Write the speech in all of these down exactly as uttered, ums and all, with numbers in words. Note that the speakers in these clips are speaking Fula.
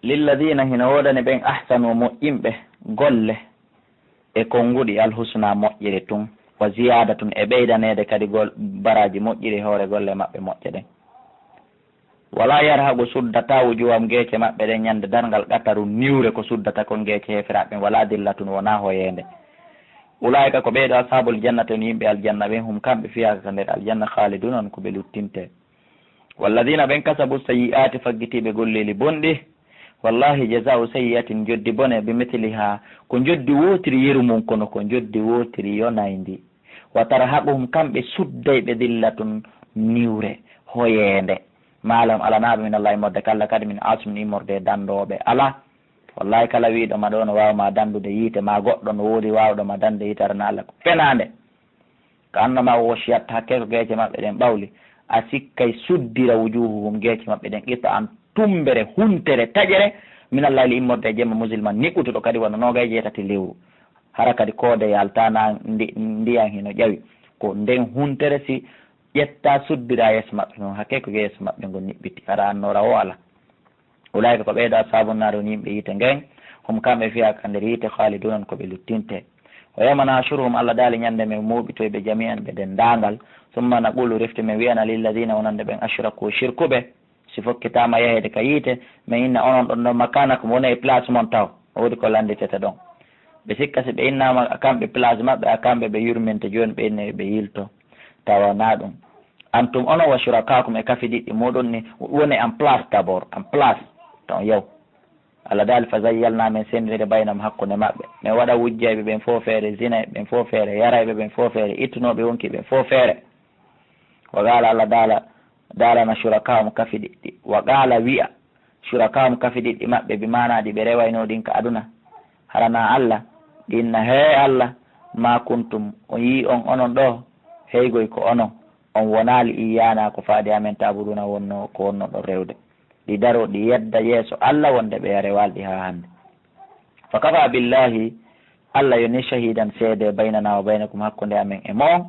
Lilladina, hino woodani ɓen, ahsanu, moƴƴinɓe golle e konguɗi, alhusna, moƴƴere tun, wa ziyadatun, e ɓeydaneede kadi gol-, baraaji moƴƴiri e hoore golle maɓɓe moƴƴe ɗen. Wala yarhaqu, suddataa, wujuhahum, geece maɓɓe ɗen, ñande darngal, qatarun, niwre, ko suddata kon geece heeferaaɓe ɓen, wala dillatun, wonaa hoyeende. Ulaa'ika, ko ɓee ɗoo, ashaabul jannati, on yimɓe aljanna ɓen, hum, kamɓe, fiihaa, ka nder aljanna, khaliduna, on ko ɓe luttinte. Walladina, ɓen, kasabu sayyi'aati, faggitiiɓe golleeli bonɗi, wallahi, jazaa'u sayyi'atin, joddi bone, bi mithlihaa, ko joddi wootiri yeru mum, kono ko joddi wootiri yonayndi. Wa tarhaquhum, kamɓe sudday ɓe, dillatun, niwre, hoyeende. Ma lahum, alanaa ɓe, minallahi, immorde ka Alla, kadi, min aasimin, immorde e dandooɓe, alaa. Wallahi, kala wiiɗo ma ɗoo no waawa ma dandude yiite, ma goɗɗo no woodi waawɗo ma dandude yiite, aranaa Alla, ko fenaande. Ka annama washiyat, hakke ko geece maɓɓe ɗen ɓawli. A sikkay suddira wujuhuhum, geece maɓɓe ɗen, qita'an, tumbere, huntere, taƴere, minal layli, immorde e jemma, muzliman, niɓɓutuɗo kadi wano noogay e jeetati lewru. Hara kadi koode yalta na ndi-, ndiyan hino ƴawi. Ko nden huntere si ƴetta suddira yeeso maɓɓe ngon, hakke ko yeeso maɓɓe ngon niɓɓiti. Hara annoora o ala. Ulaa'ika ko ɓee ɗoo ashaabun naari, woni yimɓe yiite ngen, hum kamɓe fiihaa ka nder yiite, khaaliduuna ko ɓe luttinte. Wa yawma nahshuruhum, Alla daali ñande men mooɓitoy ɓe jamii'an ɓe denndaangal, summa naqulu refti men wi'ana lilladiina wonande ɓen ashraku shirkuɓe, si fokkitaama yaheede ka yiite, men inna onon ɗon ɗon makaanakum wonee e place mon taw, no woodi ko lannditete ɗon. Ɓe sikka si ɓe innaama kamɓe place maɓɓe, a kamɓe ɓe yurminte jooni ɓe inne ɓe yilto, tawa naa ɗum. Antum onon wa shurakaakum e kafidiɗɗi muɗum ni woni en place d'abord, en place. Ton yow. Allah daali, fa zayyalna, men sendiniri baynahum hakkunde maɓɓe. Men waɗa wujjayɓe ɓen fof feere, zinayɓe ɓen fof feere, yarayɓe ɓen fof feere, ittunooɓe wonki ɓen fof feere. Wa qaala, Allah daala, daalana shurakaahum kafidiɗɗi. Wa qaala wi'a, shurakaahum kafidiɗɗi maɓɓe, bi maanaa ɗi ɓe rewaynoo ɗin ka aduna. Hara na Allah, ɗi inna, hee Allah, ma kuntum, on yii on onon ɗoo, heygoy ko onon, on wonaali iyyaana ko faade amen ta'buduuna wonnoo ko wonnoɗon rewde. Ɗi daroo ɗi yedda yeeso Allah wonde ɓe rewaali ɗi haa hannde. Fa kafaa billaahi, Allah yoni shahiidan seede baynanaa wa baynakum hakkunde amen e mo'on,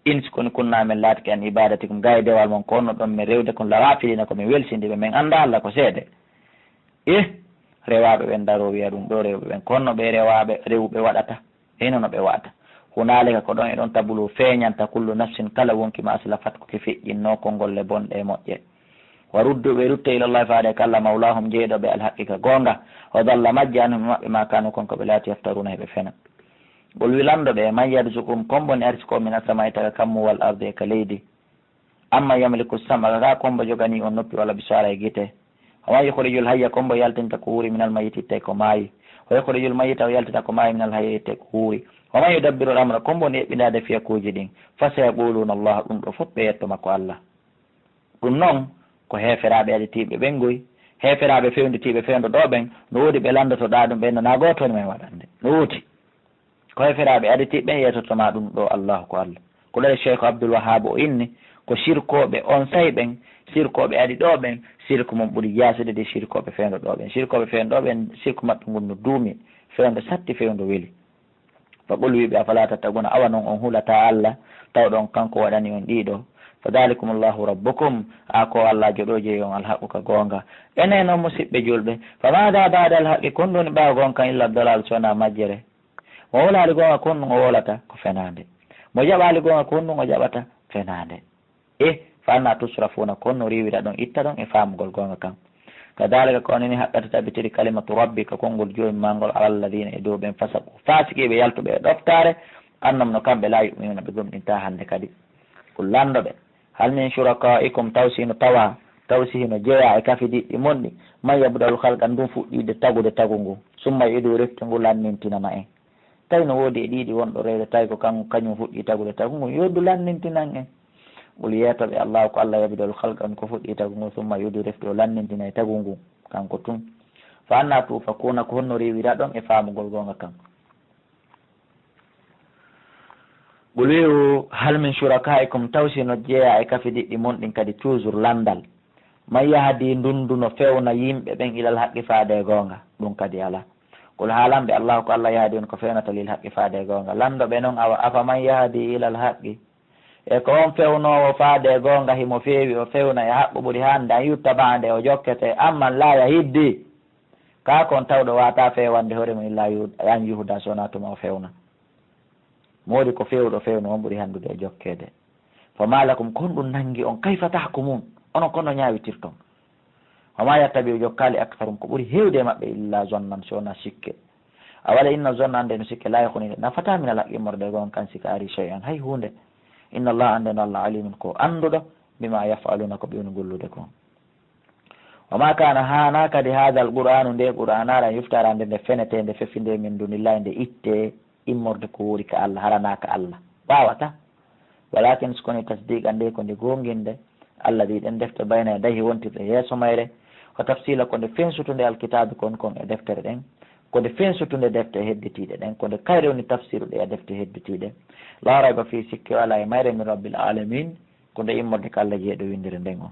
in si koni kunna men laatike an ibaadatikum ga e dewal mon ko wonnoɗon men rewde kon la ghaafiliina ko men welsindiiɓe men anndaa Allah ko seede. Eh, rewaaɓe ɓen daroo wi'a ɗum ɗoo rewɓe ɓen ko honno ɓee rewaaɓe rewɓe waɗata? Hino no ɓe wa'ata. Hunaalika ko ɗon e ɗon tabulu feeñanta kullu nafsin kala wonki ma aslafat ko ki feƴƴinnoo kon golle bonɗe e moƴƴe. Wa ruddu ɓe rutte ilallahi faade ka Allah mawlaahum jeyɗo ɓe alhaqqi ka goonga. Wa dalla majji anhum e maɓɓe ma kaanu kon ko ɓe laati yaftaruuna heɓe fena. Qul wi lanndo ɓe man yarzuqukum kon boni arsiko min assamaa'i taga kammu wal ardi e ka leydi. Amman yamliku sam'a, ka kombo joganii on noppi walla bisaara e gite? Wa man yukhrijul hayya, kombo yaltinta ko wuuri minal mayyiti ittay ko maayi? Wa yukhrijul mayyita, o yaltinta ko maayi minal hayyi ittay ko wuuri? Wa man yudabbirul amra, kombo woni eɓɓindaade fiyakuuji ɗin? Fa sayaquluuna Allah, ɗum ɗo fof ɓe yetto makko Allah. Ɗum noon ko heeferaaɓe aditiiɓe ɓen goy, heeferaaɓe fewnditiiɓe fewndo ɗoo ɓen, no woodi ɓe lanndotoɗaa ɗum ɓen, no na gooto woni men waɗande, no woodi. Ko heeferaaɓe aditiiɓe ɓen yeetotoma ɗum ɗoo Allaahu ko Allah. Ko ɗoo e Cheikh Abdul Wahhab o inni, ko sirkooɓe on say ɓen, sirkooɓe adi ɗoo ɓen, sirku mum ɓuri yaasude de sirkooɓe fewndo ɗoo ɓen. Sirkooɓe fewndo ɗoo ɓen, sirku maɓɓe ngun no duumi, fewndo satti, fewndo weli. Fa qul wiɓe, afalaa tattaquuna, awa non on hulataa Allah, tawɗon kanko waɗani on ɗii ɗoo. Fa dalikumullaahu rabbukum, a ko Allah joɗooje on alhaqqu ka goonga. Enen non musiɓɓe julɓe, fa maadaa baadal haqqi, kon ɗum woni ɓaawo goonga kan illa dalal so wonaa majjere. Mo wolaali goonga ko honɗum o wolata? Ko fenaande. Mo jaɓaali goonga ko honɗum o jaɓata? Fenaande. E fa annaa tusrafuuna, ko honno riiwira ɗon itta ɗon e faamugol goonga kan? Kadaalika ko onon ni haqqata tabitiri kalimatu rabbika, konngol joomi maa ngol, alal ladiina, e dow ɓen, fasaqu, faasiqiiɓe yaltuɓe e ɗoftaare, annahum, no kamɓe, laa yu'minuuna, ɓe gomɗintaa hannde kadi. Qul lanndo ɓe, hal min shurakaa'ikum, taw si hino tawaa, taw si hino jeyaa e kafidiɗɗi mon ɗi, man yabda'ul khalqa, ndun fuɗɗiiɗo tagude tagu ngun, summa yu'iiduhu, refti ngu lannintina ma en. Tawi no woodi e ɗiiɗi wonɗo rewde, tawi ko kan-, kañum fuɗɗii tagude tagu ngun, yo ndu lannintinan en. Qul yeeto ɓe, Allaahu ko Allah yabda'ul khalqa, on ko fuɗɗii tagu ngun, summa yu'iiduhu, refti o lannintina e tagu ngun, kanko tun. Fa annaa tu'fakuuna, ko honno riiwira ɗon e faamugol goonga kan? Qul wi'u, hal min shurakaa'ikum, taw si no jeyaa e kafidiɗɗi mon ɗin kadi toujours lanndal. Man yahdi, ndundu no fewna yimɓe ɓen ilal haqqi faade e goonga, ɗum kadi alaa. Qul haalan ɓe, Allaahu ko Allah yahdi on ko fewnata lil haqqi faade e goonga. Lanndo ɓe non, awa afa man yahdi ilal haqqi, e ko on fewnoowo faade e goonga himo feewi o fewna e haqqu ɓuri hannde an yuttaba'a nde o jokkete, amman laa yahiddi, Kaa ko on tawɗo waata feewande hoore mum illa yu-, an yuhuda so wonaa tuma o feewna. Moodi ko feewɗo feewno on ɓuri hanndude e jokkeede. Fa ma lakum, ko honɗum nanngi on, kayfa tahkumun, onon ko no ñaawitirton? Wa ma yattabi'u, jokkaali, aktharum, ko ɓuri heewde e maɓɓe, illa zonnan, si wonaa sikke. Awala inna zonna, annde no sikke, la yughni, nafataa, min al haqqi, immorde e goonga kan, si ka ari, shay'an, hay huunde. Inna Allah, annde no Allah, alimun, ko annduɗo, bima yaf'aluna, ko ɓe woni gollude kon. Wa ma kana, haanaa kadi, haadal qur'aanu, nde qur'aanaara, yuftara, nde nde fenetee, nde fefindee, min dunillahi, nde ittee, immorde ko woori ka Allah, haranaa ka Allah. Waawataa. Walakin, si ko ni, tasdiqa, nde ko nde goonginde, alladi, ɗen defte, bayna yadayhi, wontirɗe yeeso mayre, wa tafsila, ko nde fensutunde, alkitaabi, kon kon e deftere ɗen, ko nde fensutunde defte hedditiiɗe ɗen, ko nde kayre woni tafsiru ɗe e defte hedditiiɗe. La rayba fi, sikke walaa e mayre, min rabbil alamin, ko nde immorde ka Allah jeyɗo winndere nden on.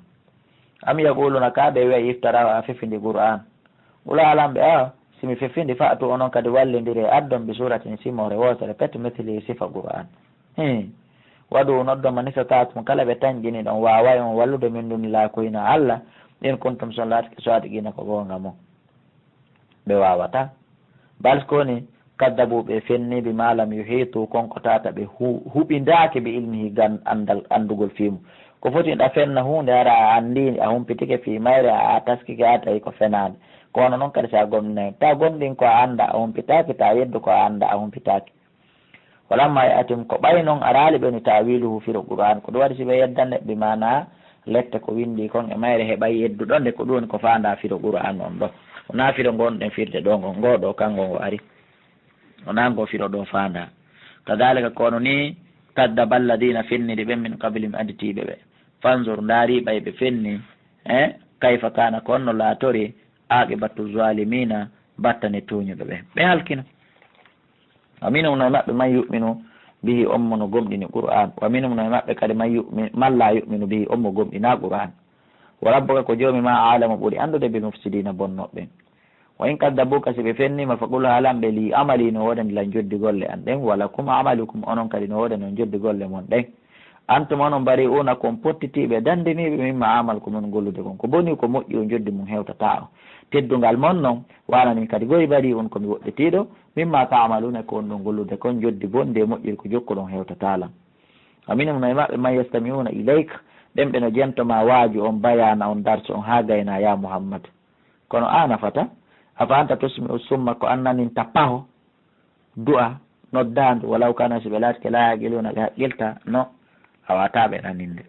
Am yaquluna, kaa ɓe wi'a, iftara, a fefindi Qur'aan. Qul, haalan ɓe, a, si mi fefindi, fa'tu, onon kadi wallindire, addon, bi suratin, simoore wootere pet, mithlihi, sifa Qur'aan. Hii. Wad'u, noddon, man istata'tum, kala ɓe tanƴini ɗon, waaway on wallude, min dunillahi, ko hinaa Allah, in kuntum, si on laatike, sadiqina, ko goonga mon. Ɓe waawataa. Bal, ko ni, kaddabu, ɓe fenni, bima lam yuhitu, kon ko tawata ɓe hu-, huɓindaaki, bi ilmihi, gan anndal, anndugol fii mum. Ko foti ɗa fenna huunde, hara a anndii, a humpitike fii mayre, a taskike, a tawi ko fenaande. Ko hono non kadi si a gomɗinay. Ta gomɗin ko a anndaa, a humpitaaki, ta yeddu ko a anndaa, a humpitaaki. Walamma ya'tihim, ko ɓay non araali ɓe ni ta'wiluhu, firo Qur'aan. Ko ɗum waɗi si ɓe yeddanee, bi maana lette ko winndi kon e mayre heɓay yedduɗo nde, ko ɗum woni ko faandaa firo Qur'aan on ɗo. Wonaa firo ngon ɗen firde ɗo ngon, ngo ɗo kanngo ngo ari. Wonaa ngo firo ɗo faandaa. Kadhalika, kono ni, kaddaba alladhina, fenniri ɓen, min qablihim, additiiɓe ɓe. Fanzur, ndaari ɓay ɓe fenni, eh, kayfa kana, ko honno laatori, aqibatu zalimina, battane tooñuɓe ɓe. Ɓe halkino. Wa minhum, no e maɓɓe, man yu'minu bihi, on mo no gomɗini Qur'aan. Wa minhum, no e maɓɓe kadi, man yu'mi-, man laa yu'minu bihi, on mo gomɗinaa Qur'aan. Wa rabbuka, ko Joomi maa, a'lamu, ɓuri anndude, bil mufsidiina, bonnooɓe ɓen. Wa in kaddabuuka, si ɓe fenniima, faqul, haalan ɓe, lii amalii, no woodani lan joddi golle an ɗen, wa lakum amalukum, onon kadi no woodani on joddi golle mon ɗen. Antum, onon, bari'uuna, ko on pottitiiɓe, danndiniiɓe, mimmaa a'malu, ko mon gollude kon. Ko boni, ko moƴƴi, on joddi mum hewtataa on. Teddungal mon non, wa ana min kadi goy bari'un, ko mi woɗɗitiiɗo, mimmaa ta'maluuna, ko on ɗon gollude kon, joddi bonndi e moƴƴiri, ko jokkuɗon hewtataa lan. Wa minhum, no e maɓɓe, man yastami'uuna ilayka, ɓen ɓe no jento maa waaju on, bayaana on, darsu on, haa gaynaa, yaa Muhammad. Kono a nafataa. Afa anta tusmi'u summa, ko an naninta paho, du'a, noddaandu, walaw kaanu, si ɓe laatike, laa ya'qiluuna, ɓe haqqiltaa, no a waawataa ɓe naninde.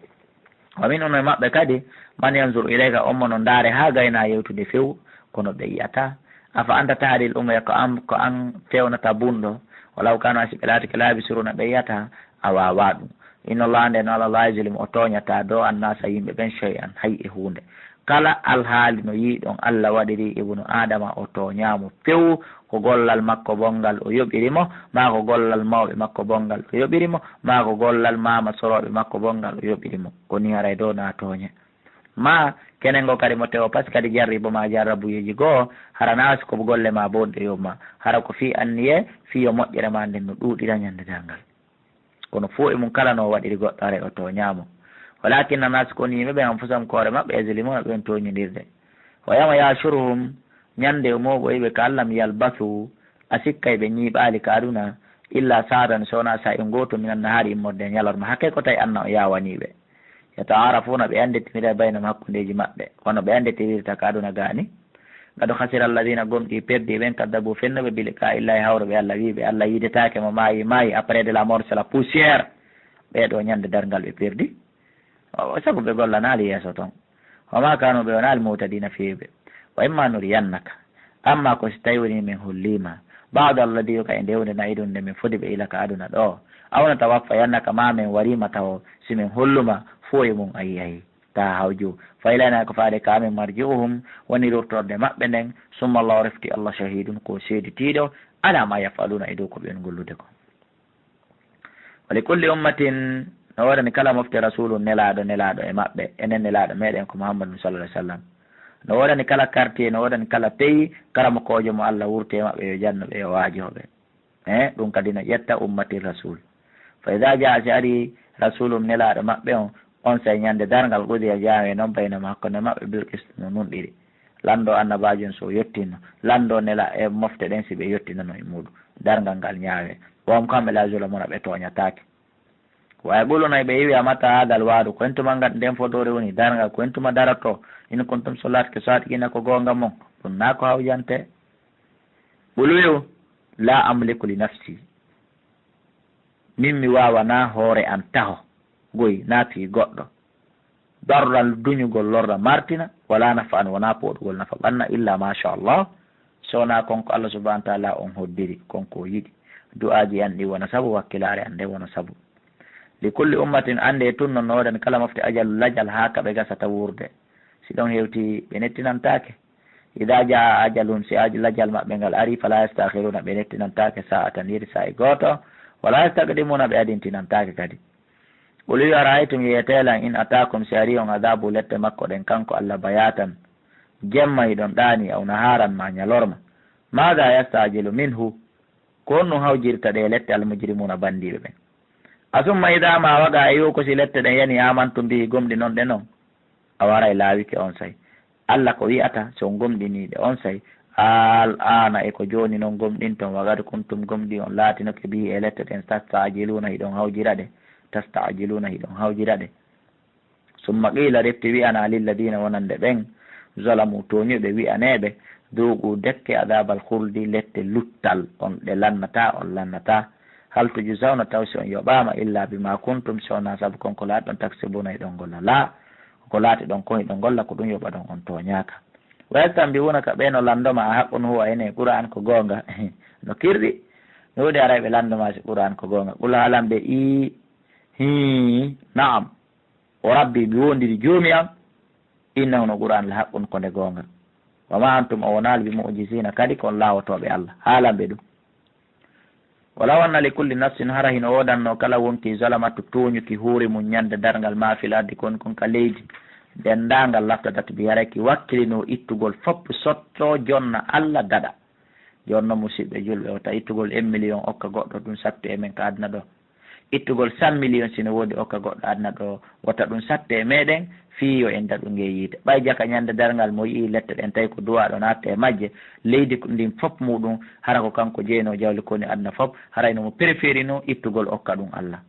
Wa minhum, no e maɓɓe kadi, man yanzuru ilayka, on mo no ndaare haa gaynaa yewtude few, kono ɓe yi'ataa. Afa anta tahdil umya, ko an, ko an fewnata bunɗo, walaw kaanu, si ɓe laatike, laa yubsiruuna, ɓe yi'ataa, a waawaa ɗum. Inna Allaha, nden Allah, laa yazlimu, o tooñataa, do annaasa, yimɓe ɓen, shay'an, hay e huunde. Kala alhaali no yi'uɗon Allah waɗiri Ibnu Aadama, o tooñaa mo few, ko gollal makko bonngal o yoɓiri mo, maa ko gollal mawɓe makko bonngal o yoɓiri mo, maa ko gollal maama sorooɓe makko bonngal o yoɓiri mo. Ko nii haray do na tooñe. Maa kenen ngo kadi mo tewo, parce que kadi jarribo maa jarrabuyeeji goo, hara naa si ko golle maa bonɗe yoɓ maa, hara ko fii anniye, fii yo moƴƴere maa nden no ɗuuɗira ñande darngal. Kono fuu e mum kala no o waɗiri goɗɗo, haray o tooñaa mo. Walaakinna naas, ko woni yimɓe ɓen, anfusahum, koore maɓɓe, yazlimuuna, ɓe woni tooñindirde. Wa yawma yahshuruhum, ñande o mooɓoyi ɓe, ka'an lam yalbasu, a sikkay ɓe ñiiɓaali ka aduna, illa sa'atan, so wonaa sa'in gooto, minan nahaari, immorde e ñalorma, hakkee ko tawi Alla on yaawanii ɓe. Yata'aarafuuna, ɓe annditiniray baynahum, hakkundeeji maɓɓe, wano ɓe annditirirta ka aduna gaa ni. Qad khasira alladhina, gomɗii, perdii ɓen, kaddabu, fennuɓe, bi liqaa'i Llaahi, hawruɓe Alla, wi'uɓe Alla yiidetaake, mo maayi, maayi, après de la mort, c'est la poussière. Ɓee ɗoo ñande darngal ɓe perdi. O, sabu ɓe gollanaali yeeso ton. Wa maa kaanu, ɓe wonaali, muhtadiina, feewuɓe. Wa imma nuriyannaka. Amma ko si tawi woni min hollii ma ba'da alladhi, ka e nde huunde, na'iduhum, nde min fodi ɓe, ilaka, aduna ɗoo. Aw natawaffayannaka, maa min warii ma tawo, si min hollu ma, fuu e mum a yi'ay. Taa hawju. Fa ilaynaa, ko faade ka amen, marji'uhum, woni rutorde maɓɓe nden, summa Allahu, refti Allah, shahidun, ko seeditiiɗo, alaa maa yaf'aluuna, e dow ko ɓe woni gollude kon. Wa li kulli ummatin, no woodani kala mofte, rasulun, nelaaɗo, nelaaɗo e maɓɓe, enen nelaaɗo meɗen ko Muhammadun, sallallahu alaihi wasallam. No woodani kala quartier, no woodani kala pays, karamokoojo mo Allah wurti e maɓɓe, yo jannu ɓe, yo waajo ɓe. Eh, ɗum kadi no ƴetta ummati rasul. Fa iza jaa, si ari rasulun, nelaaɗo maɓɓe on, on say ñande darngal, qudiya, jaawe non, baynahum, hakkunde maɓɓe, bil qist, no nunɗiri. Lanndo annabaajo on so o yottiino, lanndo nela e mofte ɗen si ɓe yottinano e muuɗum. Darngal ngal ñaawee. Wa hum kamɓe la yuzlamuuna ɓe tooñataake. Wa yaquluuna ɓe iwi a mata haadal wa'du, ko entuma ngat nden fodoore woni darngal, ko entuma daroto, in kuntum so laatike saadiqiina ko goonga mon, ɗum naa ko hawjante. Qul wi'u, laa amliku li nafsi, min mi waawanaa hoore an taho, goy naa fii goɗɗo. Darran duñugol lorra martina, wala nafa'an wonaa pooɗugol nafa ɓanna, illa ma sha Allah, so wonaa kon ko Allah subhanahu wa ta'ala on hoddiri, kon ko o yiɗi. Du'aaji an ɗin wona sabu, wakkilaare an nden wona sabu. Li kulli ummatin, annde e tun non no woodani kala mofte ajalun lajal haa ka ɓe gasata wuurde. Si ɗon hewti ɓe nettinantaake. Idaa jaa ajalun, si aj-, lajal maɓɓe ngal ari, fala yasta'khiruna, ɓe nettinantaake sa'atan yidi sa'i gooto, wala yastaqdimuna, ɓe adintinantaake kadi. Qul wi'u ara'aytum, yeetee lan, in ataakum, si ari on adaabu lette makko ɗen, kanko Allah bayatan, jemma hiɗon ɗaani, aw naharan ma ñalorma. Maada yasta'jilu minhu, ko honɗum hawjirta ɗe lette almujrimuna bandiiɓe ɓen? Asumma idaa ma waqa, e yo ko si lette ɗen yani, amantum bihi, gomɗinon ɗe non? A waray laawike on say. Allah ko wi'ata, si on gomɗinii ɗe on say, al aana, e ko jooni non gomɗinton, wa qad kuntum, gomɗii on laatinoke, bihi, e lette ɗen, tasta'jiluuna, hiɗon hawjira ɗe, tasta'jiluuna, hiɗon hawjira ɗe. Summa qiila, refti wi'anaa, lilladiina, wonande ɓen, zalamu, tooñuɓe, wi'aneeɓe, duuqu, dekke, adaabal khuldi, lette luttal, on ɗe lannataa, on lannataa. Hal tujzawna, taw si on yoɓaama, illa bima kuntum, si wonaa sabu kon ko laatiɗon taksibuuna, hiɗon golla. Laa, ko laatiɗon kon hiɗon golla, ko ɗum yoɓaɗon, on tooñaaka. Wa yastanbi'uunaka, ɓe no lanndoma, a haqqun huwa, ene Qur'aan ko goonga? No kirri. No woodi aray ɓe lanndoma si Qur'aan ko goonga. Qul, haalan ɓe, ii, hii, na'am. O Rabbi, mi woondiri Joomi am, innahu, no Qur'aan la haqqun, ko nde goonga. Wa ma antum, on wonaali, bi mu'jiziina, kadi ko on laawotooɓe Allah. Haalan ɓe ɗum. Walaw anna li kulli nafsin, hara hino woodanno kala wonkii zalamatu tooñuki hoore mum ñande darngal, ma fil ardi, kon kon ka leydi, denndaangal, laftadat bi, haray ki wakkilinoo ittugol fof, sotto jonna Allah daɗa. Jooni noon, musiɓɓe julɓe, wota ittugol un million okka goɗɗo, ɗum sattu e men ka aduna ɗo. Ittugol cent million, si no woodi, okka goɗɗo aduna ɗo, wota ɗum sattu e meɗen, fii yo en daɗu ngee yiite. Ɓay jaka ñande darngal, mo yi'i lette ɗen, tawi ko duwaaɗo naatta e majje, leydi ko ndin fof muɗum, hara ko kanko jeynoo jawle koni aduna fof, haray no mo préféré no ittugol okka ɗum Allah.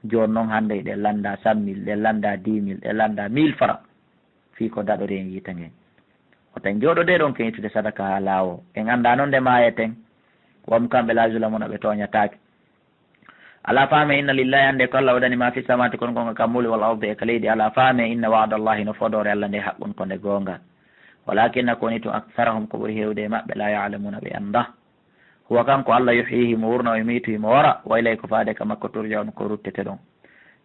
Jooni noon, hannde hiɗen lannda cent mille, ɗen lannda dix mille, ɗen lannda mille francs. Fii ko daɗori en yiite ngen. Wota en jooɗodee ɗon ken ittude sadaka haa laawo. En anndaa noon nde maayeten. Wa hum kamɓe la yuzlamuuna, ɓe tooñataake. Alaa faamee, inna lillahi, annde ko Allah woodani ma fi samawaati, kon kon ka kammuuli, wal ardi, e ka leydi. Alaa faamee, inna wa'da Allahi, no fodoore Allah nde, haqqun, ko nde goonga. Walaakinna, ko woni tun, aktharahum, ko ɓuri heewde e maɓɓe, laa ya'lamuuna, ɓe anndaa. Huwa, kanko Allah, yuhyi, himo wurna, wa yumiitu, himo wara, wa ilayhi, ko faade ka makko, turja'uun, ko rutteteɗon.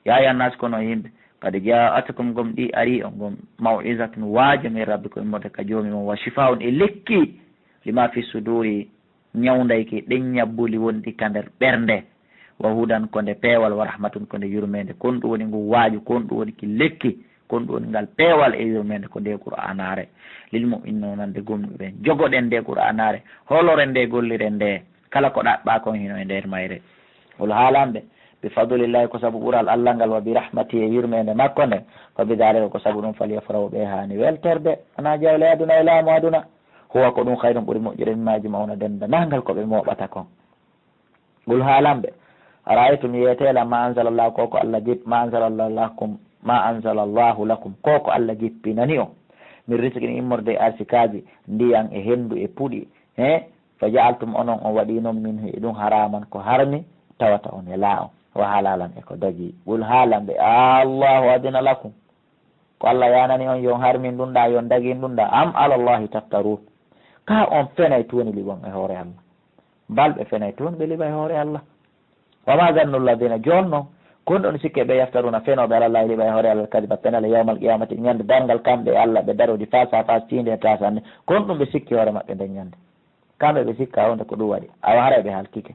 Yaa ayyuhan naas, kono yimɓe, qad jaa'atkum, gom ɗi arii on, gom maw'izatun, waajo, min rabbikum, immorde ka Joomi mon, wa shifaa'un, e lekki, lima fi suduuri, ñawndayki ɗen ñabbuli wonɗi ka nder ɓernde, wa hudan, ko nde peewal, wa rahmatun, ko nde yurmeende. Kon ɗum woni ngun waaju, kon ɗum woni ki lekki, kon ɗum woni ngal peewal e yurmeende, ko nde Qur'aanaare. Lil mu'miniina, wonande gomɗuɓe ɓen. Jogoɗen nde Qur'aanaare, holoren nde, golliren nde. Kala ko ɗaɓɓaa kon hino e nder mayre. Qul, haalan ɓe, bi fadlillahi, ko sabu ɓural Allah ngal, wa bi rahmatihi, e yurmeende makko nden, fa bi daalika, ko sabu ɗum, falyafrahu, ɓe haani weltorde. Ana jawle aduna e laamu aduna. Huwa, ko ɗum, khayrun, ɓuri moƴƴude, mimma yajma'uuna, denndaangal ko ɓe mooɓata kon. Qul, haalan ɓe, ara'aytum, yeetee lan, ma anzalallahu, ko ko Allah jip-, ma anzalallahu lakum, ma anzalallahu lakum, ko ko Allah jippinani on, min rizqin, immorde e arsikaaji, ndiyan e henndu e puɗi, he, fa ja'altum, onon on waɗii non, minhu, e ɗum, haraman, ko harmi, tawata on e laa on, wa halalan, e ko dogii. Qul, haalan ɓe, Allahu adina lakum, ko Allah yaanani on yo on harmin ɗum ɗaa, yo on dagin ɗum ɗaa, am alallahi taftarun? Kaa on fenay tuuni liɓon e hoore Allah? Bal ɓe fenay tuuni, ɓe liɓa e hoore Allah. Wa ma zannu alladina, jooni noon, kon ɗon sikke ɓe yaftaruna fenooɓe alallahi liɓa e hoore Allah kadiba penale yawmal qiyamati, ñande darngal, kamɓe e Allah ɓe darodi face à face, tiinde e taasande, kon ɗum ɓe sikki hoore maɓɓe nden ñande. Kamɓe ɓe sikka wonde ko ɗum waɗi, awa haray ɓe halkike.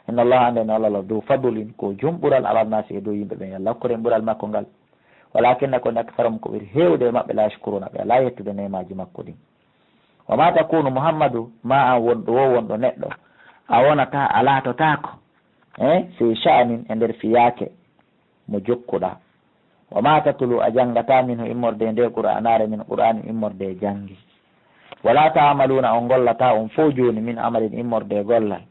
Inna Allaha, annde no Allah la du fadlin, ko jom ɓural, ala nasi, e dow yimɓe ɓen. Yo Allah hokku en ɓural makko ngal. Walakinna, kono, aktharahum, ko ɓuri heewde e maɓɓe, la yashkuruna, ɓe alaa yettude neemaaji makko ɗin. Wa ma takunu, Muhammadu, ma an wonɗo wo wonɗo neɗɗo, a wonata, a laatotaako, eh, fi sha'nin, e nder fiyaake mo jokkuɗaa. Wa ma tatlu, a janngataa, minhu, immorde e nde Qur'aanaare, min Qur'aanin, immorde e janngi. Wala ta'maluna, on gollata on fof jooni, min amalin, immorde e gollal,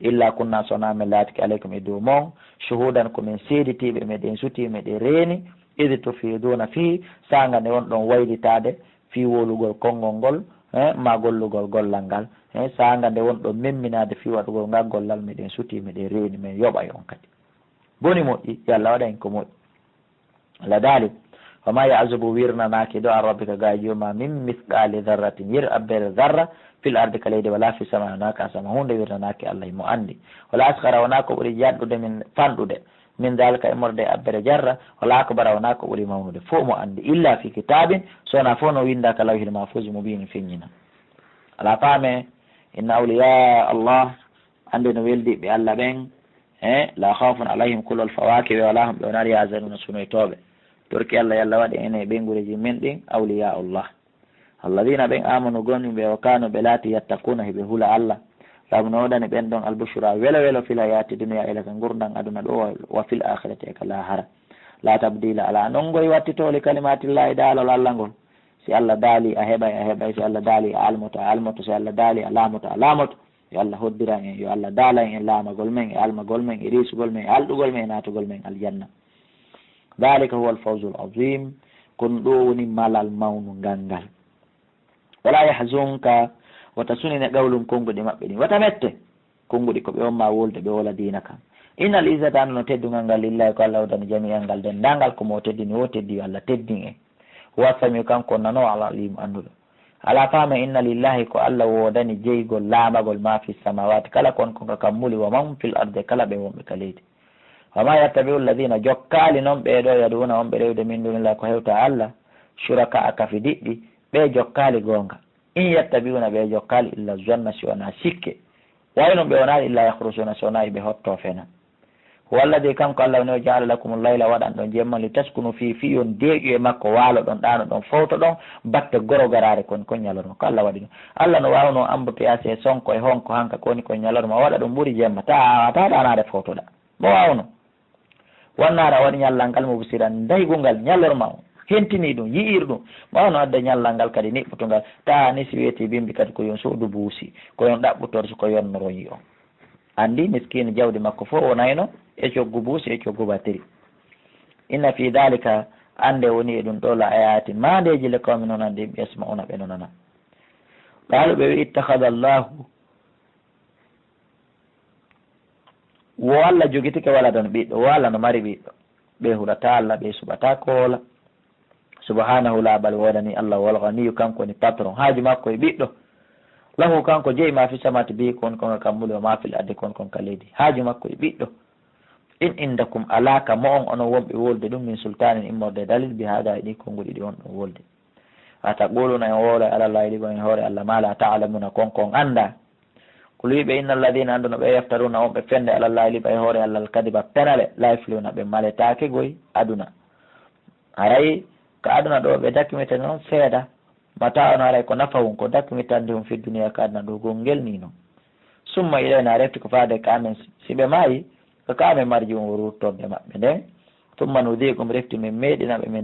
illa kunna, so wonaa men laatike, alaykum, e dow mon, shuhudan, ko men seeditiiɓe, meɗen sutii, meɗen reeni, id tufiduna fihi, saanga nde wonɗon waylitaade fii wowlugol konngol ngol, eh, maa gollugol gollal ngal, eh, saanga nde wonɗon memminaade fii waɗugol ngal gollal, meɗen sutii, meɗen reeni, men yoɓay on kadi. Boni moƴƴi, yo Allah waɗan en ko moƴƴi. Allah daali, wa ma ya'zubu, wirnanaaki ɗo, an rabbika, gaa e jooma, min mithqali dharratin, yer abbere zarra, fil ardi, ka leydi, wala fis samai, wonaa ka sama, huunde wirnanaaki Allah, himo anndi. Wala asghara, wonaa ko ɓuri yaɗɗude, min, fanɗude, min dhalika, immorde e abbere zarra, wala akbara, wonaa ko ɓuri mawnude, fof mo anndi, illa fi kitabin, so wonaa fof no winndaa ka lawhil mahfuz, mubin, feññina. Alaa faame, inna awliya Allah, annde no weldiiɓe Allah ɓen, eh, la khawfun alayhim, kulol fawaaki ɓe, wala hum, ɓe wonaali, yahzanuna, sunoytooɓe. Torki Allah, yo Allah waɗ en e ɓeynguureeji men ɗin, awliya Allah. Alladhina, ɓen, amanu, gomɗi ɓe, wa kanu, ɓe laati, yattaquna, hiɓe hula Allah. Lahum, no woodani ɓen ɗon, albushra, welo welo, fil hayati dunya, ila ka ngurndan aduna ɗo, wa fil akhirati, e ka lahara. La tabdila, alaa nongoy wattitoo, li kalimatillahi, daalol Allah ngol. Si Allah daali, a heɓay, a heɓay. Si Allah daali, a almoto, a almoto. Si Allah daali, a laamoto, a laamoto. Yo Allah hoddiran en, yo Allah daalan en laamagol men, e almagol men, e reesugol men, e alɗugol men, e naatugol men aljanna. Dhalika huwa al-fawzul azim. Kono ɗo woni malal mawnungal ngal. Wala yahzunka, wata sunine qawluhum, konnguɗi maɓɓe ɗin. Wata mette, konnguɗi ko ɓe wonma wolde, ɓe wola diina kan. Innal izzata, anndu no teddungal ngal, lillahi, ko Allah woodani, jami'an, ngal denndaangal, ko mo teddini o teddi, yo Allah teddin en. Huwa samiu, kanko on nanoowo, al alim, annduɗo. Alaa faama, inna lillahi, ko Allah woodani jeygol, laamagol, ma fi samawati, kala kon kon ka kammuli, wa man fil ardi, kala ɓe wonɓe ka leydi. Wa ma yattabi'u alladhina, jokkaali non ɓee ɗoo, yad'una, on ɓe rewde, min dunillahi, ko hewta Allah, shuraka'a, kafi diɗɗi, ɓe jokkaali goonga. In yattabi'una, ɓe jokkaali, illa zanna, si wonaa sikke. Wa in hum, ɓe wonaali, illa yakhrusuna, si wonaa ɓe hotto fena. Huwa alladhi, kanko Allah woni o, ja'ala lakumul layla, waɗan ɗon jemma, litaskunu fihi, fii on deeƴu e makko, waalo ɗon, ɗaano ɗon, fowto ɗon, batte gorogaraare kon, kon ñalorma. Ko Allah waɗi ɗum. Allah no waawno embouteillage e sonko e honko hanka ko woni kon ñalorma, o waɗa ɗum ɓuri jemma, ta a waawata ɗaanaade fowtoɗaa. Mo waawno. Wannaara o waɗi ñallal ngal, mubsiran, daygungal, ñalorma o, hentini ɗum, yi'ir ɗum. Mo waawno adda ñallal ngal kadi niɓɓutungal, ta ni si weeti bimbi kadi ko yon suudu buusi, ko yon ɗaɓɓu torsu, ko yon noroyi on. Anndi miskiin jawdi makko fof wonayno e coggu buusi, e coggu batiri. Inna fi dhalika, annde woni e ɗum ɗo, la ayatin, maandeeji, li qawmin, nonanɗe, yasma'una, ɓe nonana. Qaalu, ɓe wi'i, ittakhadha Allahu, wo Allah jogitike waladan, ɓiɗɗo, wo Allah no mari ɓiɗɗo. Ɓe hulataa Allah, ɓe suɓataa koola. Subhanahu, laaɓal woodani Allah, wal ghaniyu, kanko woni patron, haaju makko e ɓiɗɗo. Lahu, kanko jeyi, ma fi samawati, bee kon kon ka kammuuli, wa ma fil ardi, kon kon ka leydi, haaju makko e ɓiɗɗo. In indakum, alaa ka mo'on onon wonɓe wolde ɗum, min sultaanin, immorde e dalil, bi haada, e ɗi konnguɗi ɗi on ɗon wolde. Ataquluna, on wowlay, ala Allahi, liɓa e hoore Allah, ma la ta'lamuna, kon kon anndaa. Qul, wi'ɓe, inna alladhina, anndu no ɓe, yaftaruna, on ɓe fende, ala Allahi, liɓa e hoore Allah, al kadiba, penale, la yuflihuna, ɓe maletaake goy aduna. Haray ka aduna ɗo ɓe dakmitani on seeɗa, mata on, haray ko nafahun, ko dakmitande on, fi duniya, ka aduna ɗo gongel ni non. Summa ilayna, refti ko faade ka amen, si ɓe maayi, ko ka amen marji'uhum, woni ruttorde maɓɓe nden. Summa nudhiquhum, refti min meeɗina ɓe, min